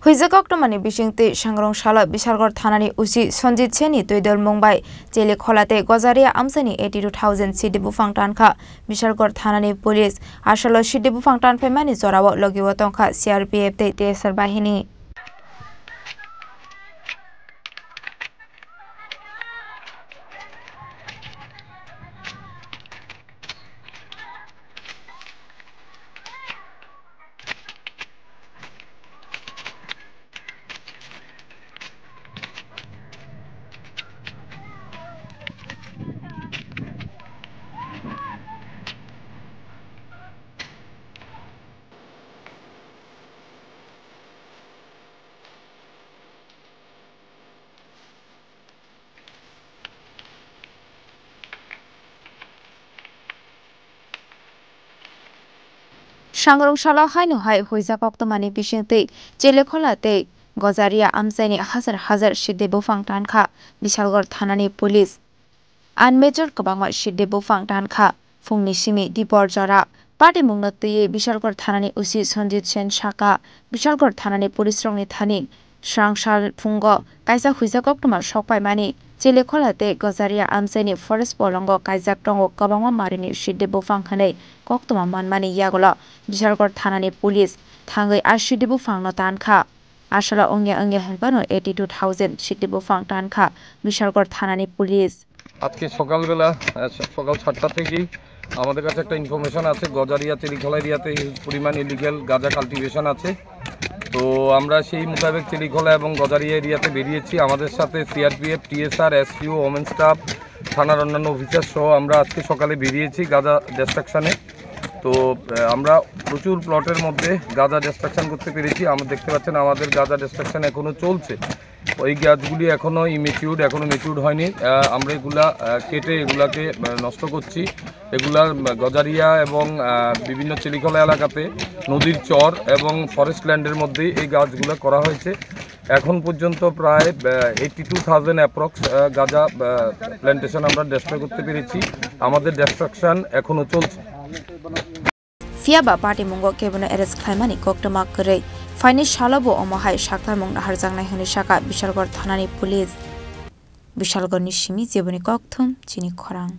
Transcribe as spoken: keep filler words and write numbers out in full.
Huijak koktwmani bisingtwi sangrong salo Bishalgarh thanani O C Sanjit Sen ni twidol mung bai Chele Khola tei Gojaria amchaini eighty two thousand sidi buphang tankha Bishalgarh thanani police. Asalo sidi buphang tanphaimani jorao logio tongkha C R P F tei T S R bahini. Sangrong salo haino hai huijak koktwmani bisingtwi Chelekhola tei Gojaria amchaini hajar hajar sidi buphang tankha Bishalgarh thanani police. Unmeasured kwbangma sidi buphang tankha phungni simi dipor jora. Patimungno twiwi Bishalgarh thanani O C Sanjit Sen saka, Bishalgarh thanani police rokni thani srangsal phungo kaisa huijak koktwma sokpaimani Chelekhola tei Gojaria amchaini forest bolongo kaijak tongo kwbangma marini sidi buphang hwnwi koktwma manmani yagulo Bishalgarh thanani police thangwi a sidi buphangno tankha. Asala wngya wngya hinphano eighty two thousand sidi buphang tankha Bishalgarh thanani police. আজকে সকালবেলা, আহ, স-, সকাল সাতটা থেকেই আমাদের কাছে একটা ইনফরমেশন আছে, গজারিয়া তেলিখলা এরিয়াতে হিউজ পরিমাণ ইলিগ্যাল গাঁজা কাল্টিভেশন আছে। তো আমরা সেই মোতাবেক তেলিখলা এবং গজারিয়া এরিয়াতে বেরিয়েছি। আমাদের সাথে সিআরপিএফ, টিএসআর, এসটিও, ওমেন স্টাফ, থানার অন্যান্য অফিসার সহ আমরা আজকে সকালে বেরিয়েছি গাঁজা ডিস্ট্রাকশনে। তো, আহ, আমরা প্রচুর প্লটের মধ্যে গাঁজা ডিস্ট্রাকশন করতে পেরেছি। আমরা দেখতে পাচ্ছেন আমাদের গাঁজা ডিস্ট্রাকশন এখনো চলছে। ওই গাছগুলি এখনো ইমেচিউরড, এখনো ম্যাচিউরড হয়নি। আহ, আমরা এগুলা, আহ, কেটে এগুলাকে, আহ, নষ্ট করছি। এগুলা, আহ, গজারিয়া এবং, আহ, বিভিন্ন চেলিখলা এলাকাতে নদীর চর এবং ফরেস্ট ল্যান্ডের মধ্যেই এই গাছগুলা করা হয়েছে। এখন পর্যন্ত প্রায়, আহ, এইটটি টু থাউজেন্ড অ্যাপ্রক্স, আহ, গাঁজা, আহ, প্ল্যান্টেশন আমরা ডেস্ট্রয় করতে পেরেছি। আমাদের ডিস্ট্রাকশন এখনো চলছে। Phiya ba patimungo kebono arrest khlaimani koktwma kwrwi. Phaini salo bo omo hai saktarmung naharjaknai hwnwi saka Bishalgarh thanani police. Bishalgarhni simi jeboni kokthum chini khorang.